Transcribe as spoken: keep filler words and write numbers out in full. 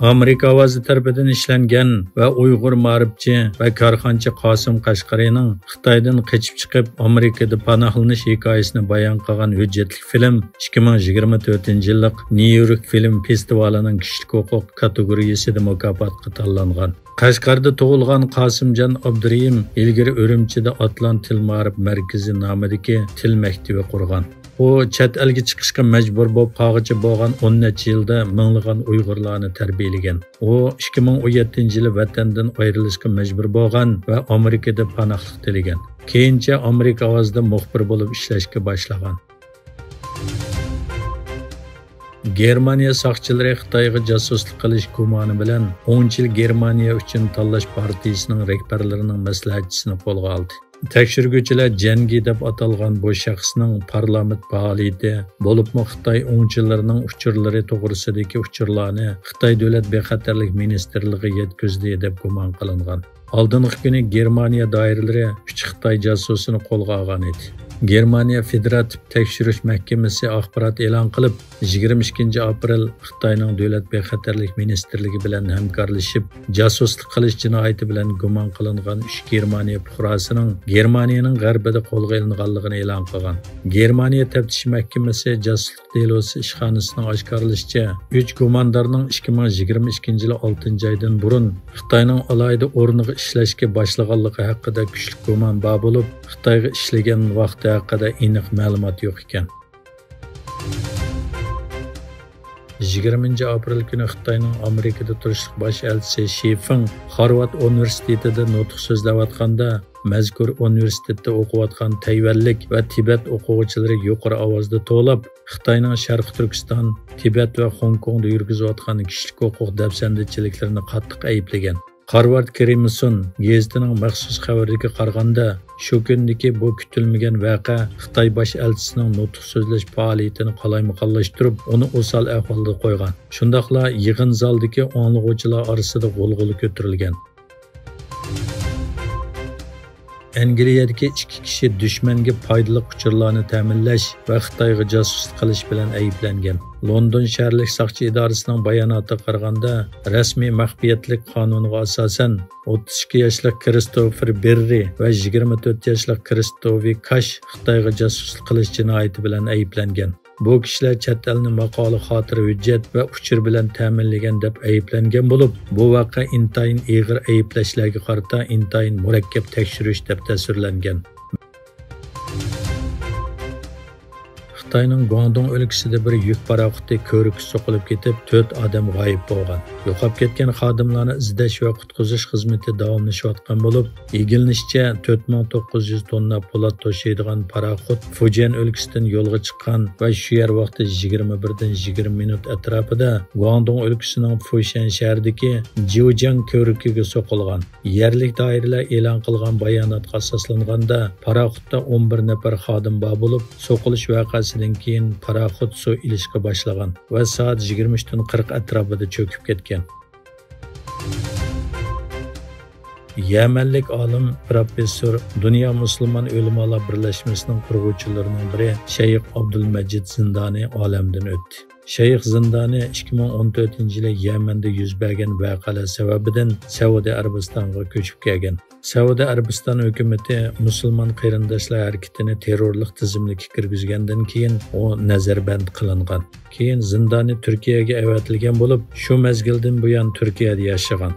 ئامېرىكا ئاۋازى تەرىپىدىن ئىشلەنگەن ۋە ئۇيغۇر مائارىپچى ۋە كارخانىچى قاسىم قەشقەرىنىڭ خىتايدىن قېچىپ چىقىپ، ئامېرىكىدا پاناھلىنىش ھېكايىسىنى بايان قىلغان ھۆججەتلىك فىلىم ئىككى مىڭ يىگىرمە تۆتىنچى يىللىق نيۇ يورك فىلىم فېستىۋالىنىڭ كىشىلىك ھوقۇق كاتېگورىيىسىدە مۇكاپاتقا تاللانغان. قەشقەردە تۇغۇلغان قاسىمجان ئابدۇرېھىم ئىلگىرى ئۈرۈمچىدە ئاتلان تىل مائارىپ مەركىزى نامىدىكى تىل مەكتىۋى قۇرغان. ئۇ چەت ئەلگە چىقىشقا مەجبۇر بولۇپ قالغۇچە بولغان ئون نەچچە يىلدا مىڭلىغان ئۇيغۇرلارنى تەربىيەلىگەن. ئۇ ئىككى مىڭ ئون يەتتىنچى يىلى ۋەتەندىن ئايرىلىشقا مەجبۇر بولغان ۋە ئامېرىكىدا پاناھلىق تىلىگەن. كېيىنچە ئامېرىكا ئاۋازىدا مۇخبىر بولۇپ ئىشلەشكە باشلىغان. گېرمانىيە ساقچىلىرى خىتايغا جاسۇسلۇق قىلىش گۇمانى بىلەن ئونىنچى يىل گېرمانىيە ئۈچۈن تاللاش پارتىيىسىنىڭ رەھبەرلىرىنىڭ مەسلىھەتچىسىنى قولغا ئالدى. تەكشۈرگۈچىلەر جەنگى دەپ ئاتالغان بۇ شەخسنىڭ پارلامېنت پائالىيىتى، بولۇپمۇ خىتاي ئوڭچىلىرىنىڭ ئۇچۇرلىرى توغرىسىدىكى ئۇچۇرلارنى خىتاي دۆلەت بىخەتەرلىك مىنىستىرلىقىغا يەتكۈزدى دەپ گۇمان قىلىنغان. ئالدىنقى كۈنى گېرمانىيە دائىرىلىرى ئۈچ خىتاي جاسۇسىنى قولغا ئالغان ئىدى. گېرمانىيە فېدېراتىپ تەكشۈرۈش مەھكىمىسى ئاخبارات ئېلان قىلىپ، يىگىرمە ئىككىنچى ئاپرېل خىتاينىڭ دۆلەت بىخەتەرلىك مىنىستىرلىكى بىلەن ھەمكارلىشىپ، جاسۇسلۇق قىلىش جىنايىتى بىلەن گۇمان قىلىنغان ئۈچ گېرمانىيە پۇقراسىنىڭ گېرمانىيەنىڭ غەربىدە قولغا ئېلىنغانلىقىنى ئېلان قىلغان. گېرمانىيە تەپتىش مەھكىمىسى جاسۇسلۇق دېلوسى ئىشخانىسىنىڭ ئاشكارىلىشىچە، ئۈچ گۇماندارنىڭ ئىككى مىڭ يىگىرمە ئىككىنچى يىلى ئالتىنچى ئايدىن بۇرۇن خىتاينىڭ ئالاھىدە ئورنىغا ئىشلەشكە باشلىغانلىقى ھەققىدە كۈچلۈك گۇمان بار بولۇپ، خىتايغا ئىشلىگەن ۋاقتى ھەققىدە ئېنىق مەلۇمات يوق ئىكەن. يىگىرمىنچى ئاپرېل كۈنى خىتاينىڭ ئامېرىكىدا تۇرۇشلۇق باش ئەلچىسى شى فېڭ خارۋارد ئۇنىۋېرسىتېتىدا نۇتۇق سۆزلەۋاتقاندا، مەزكۇر ئۇنىۋېرسىتېتتا ئوقۇۋاتقان تەيۋەنلىك ۋە تىبەت ئوقۇغۇچىلىرى يۇقىرى ئاۋازدا توۋلاپ، خىتاينىڭ شەرقىي تۈركىستان، تىبەت ۋە خوڭكوڭدا يۈرگۈزۈۋاتقان كىشىلىك ھوقۇق دەپسەندىچىلىكلىرىنى قاتتىق ئەيىبلىگەن. خارۋارد كرىمسون گېزىتىنىڭ مەخسۇس خەۋىرىگە قارىغاندا، شۇ كۈندىكى بۇ كۈتۈلمىگەن ۋەقە خىتاي باش ئەلچىسىنىڭ نۇتۇق سۆزلەش پائالىيىتىنى قالايمىقانلاشتۇرۇپ، ئۇنى ئوسال ئەھۋالدا قويغان. شۇنداقلا يىغىن زالىدىكى ئاڭلىغۇچىلار ئارىسىدا غۇلغۇلا كۆتۈرۈلگەن. ئەنگلىيەدىكى ئىككى كىشى دۈشمەنگە پايدىلىق ئۇچۇرلارنى تەمىنلەش ۋە خىتايغا جاسۇسلۇق قىلىش بىلەن ئەيىبلەنگەن. لوندون شەھەرلىك ساقچى ئىدارىسىنىڭ باياناتىغا قارىغاندا، رەسمىي مەخپىيەتلىك قانۇنغا ئاساسەن، ئوتتۇز ئىككى ياشلىق كىرىستوفېر بېررى ۋە يىگىرمە تۆت ياشلىق كىرىستوۋى كاش خىتايغا جاسۇسلۇق قىلىش جىنايىتى بىلەن ئەيىبلەنگەن. بۇ كىشىلەر چەت ئەلنى ماقالە، خاتىرە ھۆججەت ۋە ئۇچۇر بىلەن تەمىنلىگەن دەپ ئەيىبلەنگەن بولۇپ، بۇ ۋەقە ئىنتايىن ئېغىر ئەيىبلەشلەرگە قارىتا ئىنتايىن مۇرەككەپ تەكشۈرۈش دەپ تەسۋىرلەنگەن. خىتاينىڭ گۇاڭدۇڭ ئۆلكىسىدە بىر يۈك پاراخوتى كۆۋرۈككە سوقۇلۇپ كېتىپ، تۆت ئادەم غايىب بولغان. يوقاپ كەتكەن خادىملارنى ئىزدەش ۋە قۇتقۇزۇش خىزمىتى داۋاملىشىۋاتقان بولۇپ، ئىگىلىنىشىچە، تۆت مىڭ توققۇز يۈز توننا پولات توشۇيدىغان پاراخوت فۇجيەن ئۆلكىسىدىن يولغا چىققان ۋە شۇ يەر ۋاقتى يىگىرمە بىردىن يىگىرمە مىنۇت ئەتراپىدا گۇاڭدۇڭ ئۆلكىسىنىڭ فۇشەن شەھىرىدىكى جيۇجياڭ كۆۋرۈكىگە سوقۇلغان. يەرلىك دائىرىلەر ئېلان قىلغان باياناتقا ئاساسلانغاندا، پاراخوتتا ئون بىر نەپەر خادىم بار بولۇپ، سوقۇلۇش ۋەقەسىدىن كېيىن پاراخوت سۇ ئېلىشقا باشلىغان ۋە سائەت يىگىرمە ئۈچتىن قىرىق ئەتراپىدا چۆكۈپ كەتكەن. يەمەنلىك ئالىم، پروفېسسور، دۇنيا مۇسۇلمان ئۆلىمالار بىرلەشمىسىنىڭ قۇرغۇچىلىرىنىڭ بىرى شەيخ ئابدۇلمەجىد زىندانى ئالەمدىن ئۆتتى. شەيخ زىندانى ئىككى مىڭ ئون تۆتىنچى يىلى يەمەندە يۈز بەرگەن ۋەقەلەر سەۋەبىدىن سەئۇدى ئەرەبىستانغا كۆچۈپ كەلگەن. سەئۇدى ئەرەبىستان ھۆكۈمىتى مۇسۇلمان قېرىنداشلار ھەرىكىتىنى تېررورلۇق تىزىملىكىگە كىرگۈزگەندىن كېيىن، ئۇ نەزەربەند قىلىنغان. كېيىن زىندانى تۈركىيەگە ئەۋەتىلگەن بولۇپ، شۇ مەزگىلدىن بۇيان تۈركىيەدە ياشىغان.